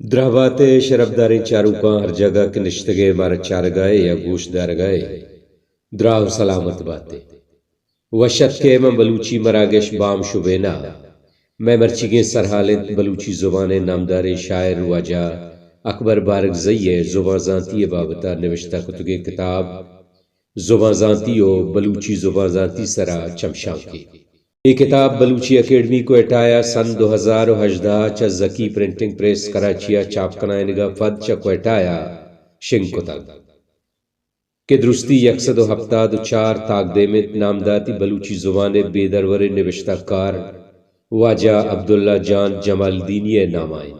دراہ بات ئے شرپداریں چاروکاں، ہر جاگہ کہ نشتگ ئے مارا چارگ ءَ ئے یا گوش دارگ ءَ ئے، دراہ ءُ سلامت بات ئے۔ وش اتک ئے ماں بلوچی مراگش بام شبین ءَ۔ مئے مرچیگیں سرحال اِنت بلوچی زبان ءِ نامداریں شاعر واجہ اکبر بارکزئی ءِ زبان زانتی ءِ بابت ءَ نبشتہ کتگیں کتاب زبان زانتی ءُ بلوچی زبان زانتی سرا چمشانکے۔ اے کتاب بلوچی اکیڈمی کوئٹہ ءَ سن دو ہزار ءُ ہژدہ ءَ چہ زکی پرنٹنگ پریس کراچی ءَ چاپ کنائینگ ءَ پد چہ کوئٹہ ءَ شنگ کتگ کہ درستی یک سد ءُ ہپتاد ءُ چار تاکدیم اِنت، نامداتی بلوچی زبان ءِ بے دروریں نبشتہ کار واجہ عبداللہ جان جمالدینی ءِ نام ءَ اِنت۔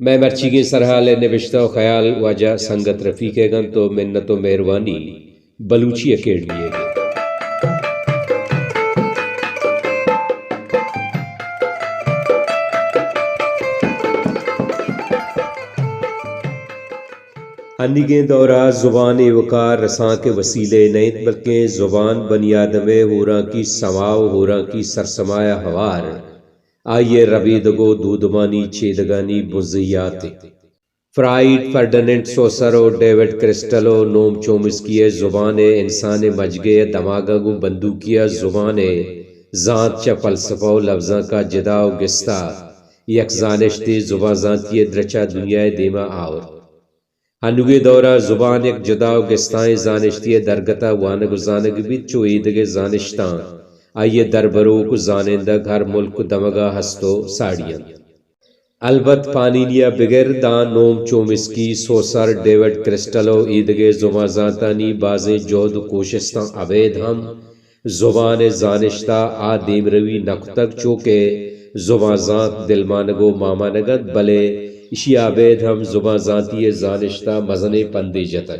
مئے مرچیگیں سرحال ءِ نبشتہ ءُ خیال واجہ سنگت رفیق ءَ گنت ءُ منت ءُ مہروانی بلوچی اکیڈمی ءِ گنت۔ انیگیں دور ءَ زبان ایوک ءَ رسانک ءِ وسیلہ ئے نہ اِنت، بلکیں زبان بنی آدم ءِ ہورانکی سما ءُ ہورانکی سرسما ءَ ہوار آئی ءِ ربیدگ ءُ دودمانی چیدگانی بنزہیات اِنت۔ فرائڈ، فرڈننڈ سوسر ءُ ڈیوڈ کرسٹل ءُ نوم چومسکی ءِ زبان ءِ انسان ءِ مجگ ءِ دماگ ءَ گوں بندوکی ءَ زبان ءِ زانت چہ فلسفہ ءُ لبزانک ءَ جدا ءُ گستا یک زانشتے زبان زانتی ءِ درچ ءَ دنیا ءِ دیم ءَ آورت۔ انوگیں دور ءَ زبان یک جدا ءُ گستائیں زانشتے ءِ درگت ءَ وانگ ءُ زانگ بیت، چو ایدگہ زانشتاں آئی ءِ دربروک ءُ زانندگ ہر ملک ءُ دمگ ءَ ہست ءُ ساڑی اَنت۔ البت پانینی ءَ بگر داں نوم چومسکی، سوسر، ڈیوڈ کرسٹل ءُ ایدگہ زبان زانتانی بازیں جہد ءُ کوشستاں ابید ہم زبان ءِ زانشت ءَ آ دیمروی نہ کتگ، چو کہ زبان زانت دلمانگ ءُ مامانگ اَنت، بلے ایشی ءَ ابید ہم زبان زانتی ءِ زانشت ءَ مزنیں پندے جتگ۔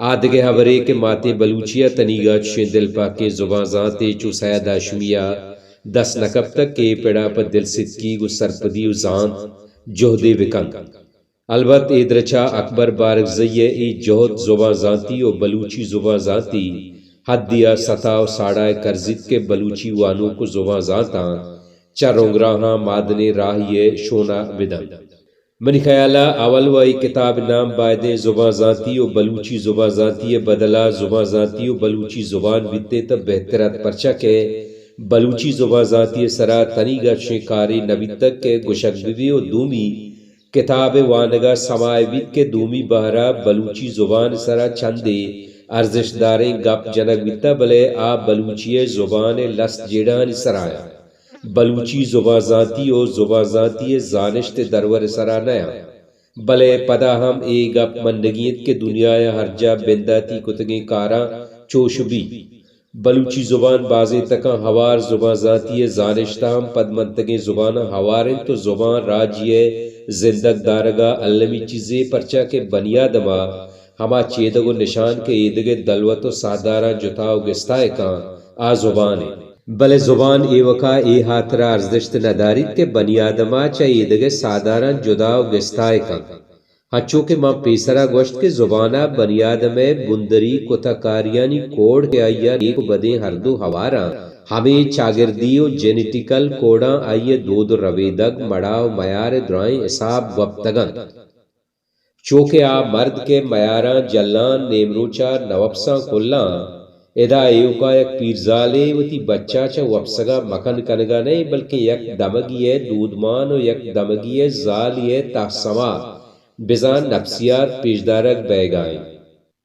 آ دگہ ہبرے کہ ماتیں بلوچی ءَ تنیگا چشیں دلپہکیں زبان زانتے چو سید ہاشمی ءَ دست نہ کپتگ کہ اے پڑ ءَ پہ دلستکی گوں سرپدی ءُ زانت جہدے بہ کنت۔ البت اے درچ ءَ اکبر بارکزئی ءِ اے جہد زبان زانتی ءُ بلوچی زبان زانتی حدے ءَ ستا ءُ ساڑا ءِ کرزیت کہ بلوچی وانوک ءُ زبان زانتاں چہ رنگراہاں مادنیں راہے ءِ شون ءَ بہ دنت۔ منی خیال ءَ اول ءُ اے کتاب ءِ نام بائدیں زبان زانتی ءُ بلوچی زبان زانتی ءِ بدل ءَ زبان زانتی ءُ بلوچی زبان بیتیں تہ بہتر اَت، پرچا کہ بلوچی زبان زانتی ءِ سرا تنیگا چشیں کارے نہ بیتگ کہ گوشگ بہ بی ءُ دومی کتاب ءِ وانگ ءَ سما ئے بیت کہ دومی بہر ءَ بلوچی زبان ءِ سرا چندے ارزشت داریں گپ جنگ بیتہ، بلے آ بلوچی ءِ زبان ءِ لس جیڑہانی سرا اَنت۔ بلوچی زبان زانتی ءُ زبان زانتی ءِ زانشت ءِ درور ءِ سرا نہ اَنت۔ بلے پدا ہم اے گپ منگی اِنت کہ دنیا ءَ ہر جاہ بنداتی کتگیں کاراں چوش بیت۔ بلوچی زبان بازیں تکاں ہوار زبان زانتی ءِ زانشت ءَ ہم پدمنتگیں زباناں ہوار اِنت ءُ زبان راجے ءِ زندگ دارگ ءَ المی چیزے، پرچا کہ بنی آدم ءَ ہما چیدگ ءُ نشان کہ ایدگہ دلوت ءُ ساہداراں جتا ءُ گستا ئے کن، آ زبان اِنت۔ بلے زبان ایوک ءَ اے ہاترا ارزشت نہ داریت کہ بنی آدم ءَ چہ ایدگہ ساہداراں جدا ءُ گستا ئے کن۔ ہنچو کہ من پیسرا گوشت کہ زبان ءَ بنی آدم ءِ بندری کتہ کاریانی کوڈ کہ آئی ءَ نیک ءُ بدیں ہر دو ہوار اَنت، ہمے چاگردی ءُ جینیٹیکل کوڈاں آئی ءِ دود ءُ ربیدگ، مڑا ءُ میار ءِ درائیں حساب گوپتگ اَنت۔ چو کہ آ مرد کہ میاراں جلاں، نیمروچ ءَ نہ وپساں کلاں، ادا ایوک ءَ یک پیرزالے وتی بچ ءَ چہ وپسگ ءَ مکن کنگ ءَ نہ اِنت، بلکیں یک دمگی ءِ دودمان ءُ یک دمگی ءِ زالے ءِ تہسما بزاں نپسیات پیشدارگ بئیگ ءَ اِنت۔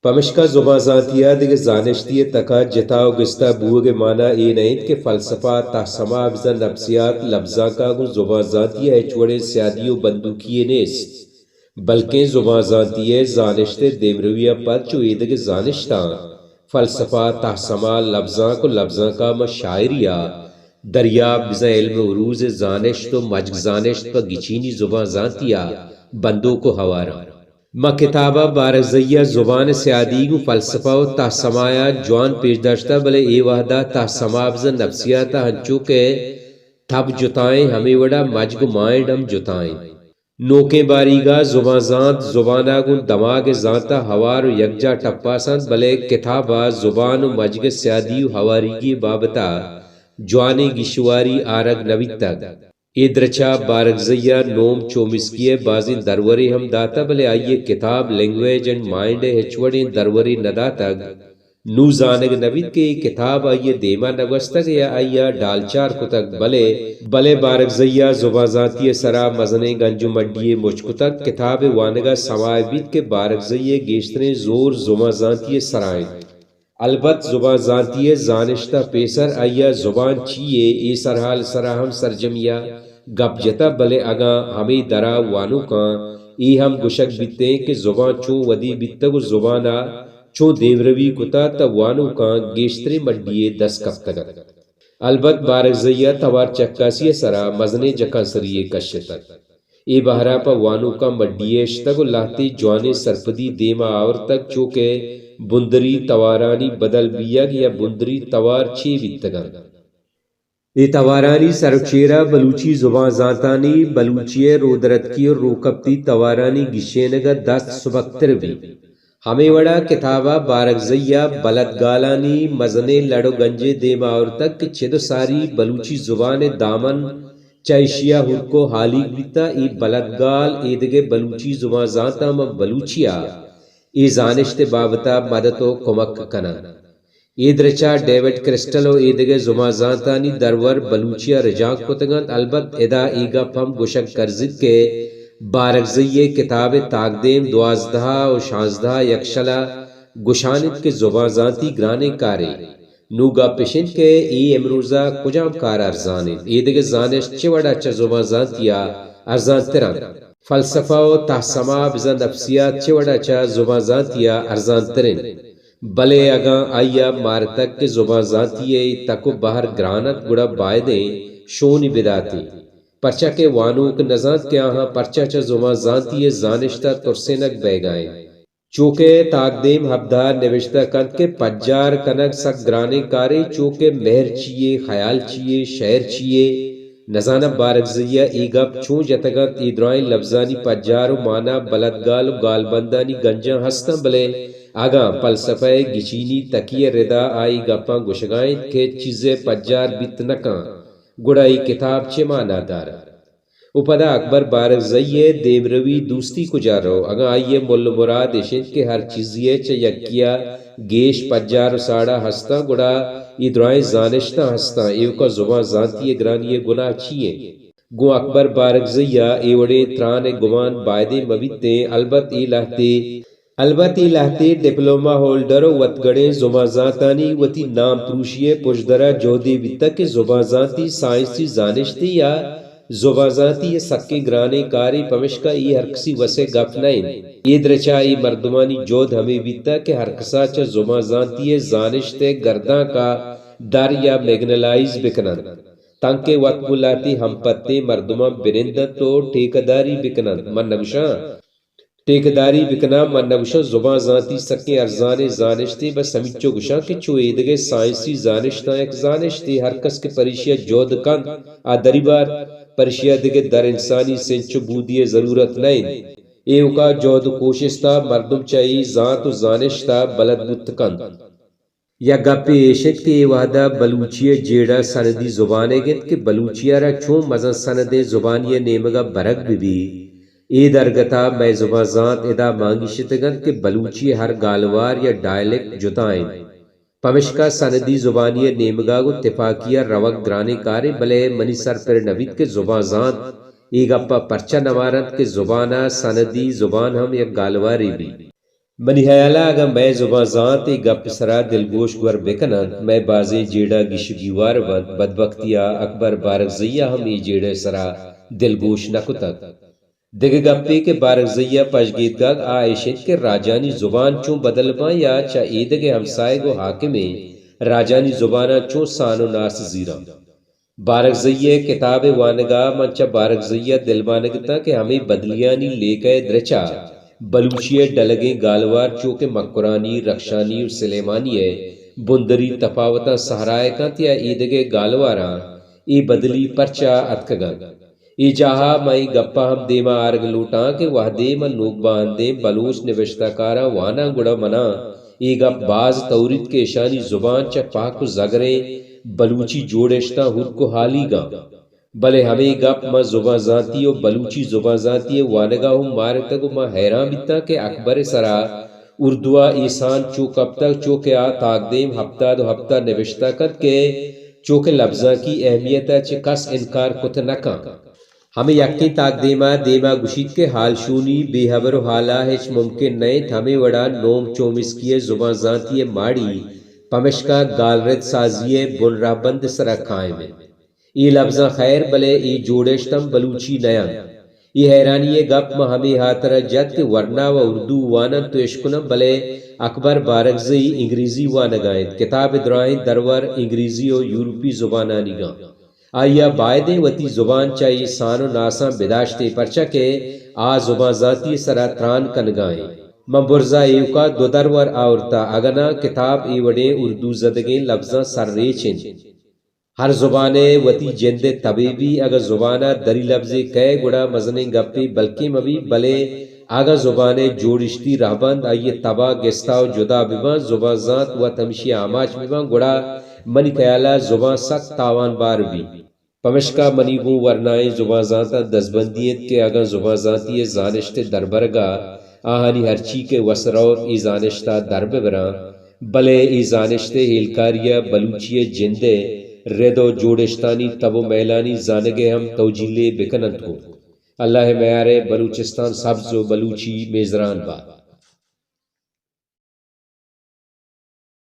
پمشکا زبان زانتی ءَ دگہ زانشتے ءِ تک ءَ جتا ءُ گستا بوگ ءِ مانا اے نہ اِنت کہ فلسفہ، تہسما، بزاں نپسیات، لبزانک ءَ گوں زبان زانتی ءَ ہچ وڑیں سیادی ءُ بندوکی یے نیست، بلکیں زبان زانتی ءِ زانشت ءِ دیمروی ءَ پد چو ایدگہ زانشتاں، فلسفہ، تہسما، لبزانک ءُ لبزانک ءَ ماں شاعری ءَ دریاب، بزاں علم عروض ءِ زانشت ءُ مجگ زانشت پہ گچینی زبان زانتی ءَ بندوک ءُ ہوار اَنت۔ ماں کتاب ءَ بارکزئی ءَ زبان ءِ سیادی گوں فلسفہ ءُ تہسما ءَ جوان پیش داشتہ، بلے اے وہد ءَ تہسما بزاں نپسیات ءَ ہنچو کہ تب جتائیں، ہمے وڑا مجگ ءُ مائنڈ ہم جتائیں۔ نوکیں باریگ ءَ زبان زانت زبان ءَ گوں دماگ ءِ زانت ءَ ہوار ءُ یکجاہ ٹپاس اَنت، بلے کتاب ءَ زبان ءُ مجگ ءِ سیادی ءُ ہوارگی ءِ بابت ءَ جوانیں گیشواری آرگ نہ بیتگ۔ اے درچ ءَ بارکزئی ءَ نوم چومسکی ءِ بازیں درورے ہم داتہ، بلے آئی ءِ کتاب لینگویج اینڈ مائنڈ ءِ ہچ وڑیں درورے نہ داتگ۔ نوں زانگ نہ بیت کہ اے کتاب آئی ءِ دیم ءَ نہ گوستگ یا آئی ءَ ڈالچار کتگ، بلے، بلے بارکزئی ءَ زبان زانتی ءِ سرا مزنیں گنج ءُ مڈی یے مچ کتگ۔ کتاب ءِ وانگ ءَ سما بیت کہ بارکزئی ءِ گیشتریں زور زبان زانتی ءِ سرا انت۔ البت زبان زانتی ءِ زانشت ءَ پیسر آئی ءَ زبان چی یے، اے سرحال ءِ سرا ہم سرجمی ءَ گپ جتہ، بلے اگاں ہمے در ءَ وانوکاں اے ہم گوشگ بیتیں کہ زبان چوں ودی بیتگ ءُ زبان ءَ چوں دیمروی کتہ، تہ وانوکاں گیشتریں مڈی یے دست کپتگ ات۔ البت بارکزئی ءَ توار چکاسی ءِ سرا مزنیں جکانسری یے کشتگ۔ اے بہر ءَ پہ وانوکاں مڈی یے شتگ ءُ لہتے جوانیں سرپدی دیم ءَ آورتگ، چو کہ بندری توارانی بدل بیگ یا بندری توار چے بیتگ انت۔ اے توارانی سر ءُ چیر ءَ بلوچی زبان زانتانی بلوچی ءِ رودرتکی ءُ روکپتی توارانی گیشینگ ءَ دست سبکتر بیت۔ ہمے وڑ ءَ کتاب ءَ بارکزئی ءَ بلدگالانی مزنیں لڑ ءُ گنجے دیم ءَ آورتگ کہ چد ءُ ساری بلوچی زبان ءِ دامن چہ ایشی ءَ ہورک ءُ ہالیگ بیتہ۔ اے بلدگال ایدگہ بلوچی زبان زانتاں ماں بلوچی ءَ اے زانشت ءِ بابت ءَ مدد ءُ کمک کن انت۔ اے درچ ءَ ڈیوڈ کرسٹل ءُ ایدگہ زبان زانتانی درور بلوچی ءَ رجانک کتگ انت۔ البت ادا اے گپ ہم گوشگ کرزیت کہ بارکزئی ءِ کتاب ءِ تاکدیم دوازدہ ءُ شانزدہ ءَ یکشل ءَ گوشان انت کہ زبان زانتی گرانیں کارے۔ نوں گپ اش انت کہ اے امروز ءَ کجام کار ارزان انت؟ ایدگہ زانشت چہ وڑ ءَ چہ زبان زانتی ءَ ارزان تر انت؟ فلسفہ ءُ تہسما بزاں نفسیات چہ وڑ ءَ چہ زبان زانتی ءَ ارزان تر انت؟ بلے اگاں آئی ءَ مارتگ کہ زبان زانتی ءِ اے تک ءُ بہر گران انت، گڑا بائدیں شونی بداتیں، پرچا کہ وانوک نہ زانت کہ آہاں پرچا چہ زبان زانتی ءِ زانشت ءَ ترسینگ بئیگ ءَ انت۔ چو کہ تاکدیم ہبدار نبشتہ کنت کہ پجار کنگ سک گرانیں کارے، چو کہ مہر چی یے، خیال چی یے، شئیر چی یے۔ نزاناں بارکزئی ءَ اے گپ چون جتگ انت، اے درائیں لبزانی پجار ءُ مانا بلدگال ءُ گالبندانی گنجاں ہستاں، بلے اگاں پلسفہ ءِ گچینی تکی ءِ ردا آ اے گپاں گوشگ ءَ انت کہ ہچ چیزے پجار بیت نہ کن، گڑا اے کتاب چے مانا دار انت؟ ءُ پدا اکبر بارکزئی ءِ دیمروی دوستی کجا رو؟ اگاں آئی ءِ مل ءُ مراد اش انت کہ ہر چیزے ءَ چہ یکے ءَ گیش پجار ءُ ساڑا ہستاں، گڑا اے درائیں زانشتاں ہستاں، ایوکا زبان زانتی ءِ گرانی ءِ گناہ چی انت؟ گوں اکبر بارکزئی ءَ اے وڑیں تران ءِ گمان بائدیں مہ بیتیں۔ البت اے لہتے البت اے لہتے ڈپلومہ ہولڈر ءُ وتگڑیں زبان زانتانی وتی نام پروشی ءِ پژدر ءَ جہدے بیتگ کہ زبان زانتی سائنسی زانشتے یا زبان زانتی ءِ سکیں گرانیں کارے، پمشکا اے ہرکسی وس ءِ گپ نہ انت۔ اے درچ ءَ اے مردمانی جہد ہمے بیتگ کہ ہرکس ءَ چہ زبان زانتی ءِ زانشت ءِ گردانک ءَ در یا میگنلائز بکن انت، تانکہ وت گوں لہتے ہمپتیں مردماں بنند انت ءُ ٹیکہ داری بکن انت۔ من نگوشاں ٹیکداری بکناں، من نگوشاں زبان زانتی سکیں ارزانیں زانشتے، بس ہمینچو گوشاں کہ چو ایدگہ سائنسی زانشتاں یک زانشتے، ہرکس کہ پریشی ءَ جہد کنت، آ دری بارت، پریشی ءَ دگہ در انسانی سنچ ءُ بودی ءِ ضرورت نہ انت۔ ایوکا جہد ءُ کوشست ءَ مردم چہ اے زانت ءُ زانشت ءَ بلد بوت کنت۔ یک گپے ایش انت کہ اے وہد ءَ بلوچی ءِ جیڑہ سندی زبانیگ انت کہ بلوچی ءَ را چون مزن سندیں زبانی ءِ نیمگ ءَ برگ بہ بی۔ اے درگت ءَ مئے زبان زانت ادا مانگیشتگ انت کہ بلوچی ءِ ہر گالوار یا ڈائلیکٹ جتا انت۔ پمشکا سندی زبانی ءِ نیمگ ءَ گوں تپاکی ءَ روگ گرانیں کارے، بلے منی سر پر نہ بیت کہ زبان زانت اے گپ ءَ پرچا نہ وارنت کہ زبان ءَ سندی زبان ہم یک گالوارے بیت۔ منی ہیال ءَ اگاں مئے زبان زانت اے گپ ءِ سرا دلگوش گور بکن انت، مئے بازیں جیڑہ گیش ءُ گیوار بنت۔ بدبختی ءَ اکبر بارکزئی ءَ ہم اے جیڑہ ءِ سرا دلگوش نہ کتگ۔ دگہ گپے کہ بارکزئی ءَ پشگیتگ آ ایش انت کہ راجانی زبان چون بدل باں یا چہ ایدگہ ہمسائگ ءُ حاکمیں راجانی زباناں چون سان ءُ ناس زیراں۔ بارکزئی ءِ کتاب ءِ وانگ ءَ من چہ بارکزئی ءَ دلمانگ اتاں کہ ہمے بدلیانی لیکہ ءِ درچ ءَ بلوچی ءِ ڈلگیں گالوار چو کہ مکرانی، رخشانی ءُ سلیمانی ءِ بندری تپاوتاں سہرائے کنت یا ایدگہ گالواراں اے بدلی پرچا اتکگ انت۔ اے جاہ ءَ من اے گپ ءَ ہم دیم ءَ آرگ لوٹاں کہ وہدے من نوک باہندیں بلوچ نبشتہ کاراں واناں گڑا من ءَ اے گپ باز توریت کہ اشانی زبان چہ پہک ءُ زگریں بلوچی جوڑشتاں ہورک ءُ ہالیگ انت۔ بلے ہمے گپ ماں زبان زانتی و بلوچی زبان زانتی ء وانگا ہم مارتگ و ما حیران بیتاں کہ اکبر ء سرا اردو ء اے سان چو کپتگ، چو کہ آ تاکدیم ہپتاد و ہپت ء نبشتہ کنت کہ چو کہ لبزانکی اہمیت ء چہ کس انکار کت نہ کن۔ ہمے یکیں تاکدیم ء دیما گوشیت کہ حالشونی، بے ہبر و حالا ہچ ممکن نہ انت، ہمے وڑا نوم چومسکی ء زبان زانتی ء ماڑی پمشکا گالرد سازی ء بن رہبند ء سرا قائم انت۔ اے لبزاں خیر، بلے اے جوڑشت ہم بلوچی نہ انت۔ اے حیرانی ء گپ من ہمے ہاترا جت کہ ورنا و اردو وان انت و اشکن انت، بلے اکبر بارکزئی انگریزی وانگا انت، کتاب ء دراہیں درور انگریزی و یورپی زبانانیگاں۔ آئی ء بائدیں وتی زبان چہ اے سان و ناساں بداشتیں، پرچا کہ آ زبان زانتی ء سرا تران کنگا انت۔ من برزا ایوکا دو درور آورتا، اگاں ناں کتاب اے وڑیں اردو زدگیں لبزاں سر ریچ انت۔ ہر زبانے وتی جند ء تبے بی، اگاں زبان ء دری لبزے کئے گڑا مزنیں گپے بلکیں مہ بی، بلے اگاں زبان ء جوڑشتی رہبند آئی ء تب ء گستا و جدا بباں، زبان زانت وت ہمشی ء آماچ بباں، گڑا منی خیال ء زبان سک تاوان بار بی۔ پمشکا منی گوں ورنائیں زبان زانتاں دزبندی انت کہ اگاں زبان زانتی ء زانشت ء دربرگ ء آہانی ہرچی کہ وس روت اے زانشت ء در بہ براں، بلے اے زانشت ء ہیلکاری ء بلوچی ء جند ء رد ء جوڑشتانی تب ء مئیلانی زانگ ء ہم توجیلے بہ کن انت گوں۔ اللہ ء میار ء بلوچستان سبز ء بلوچی میزران بات۔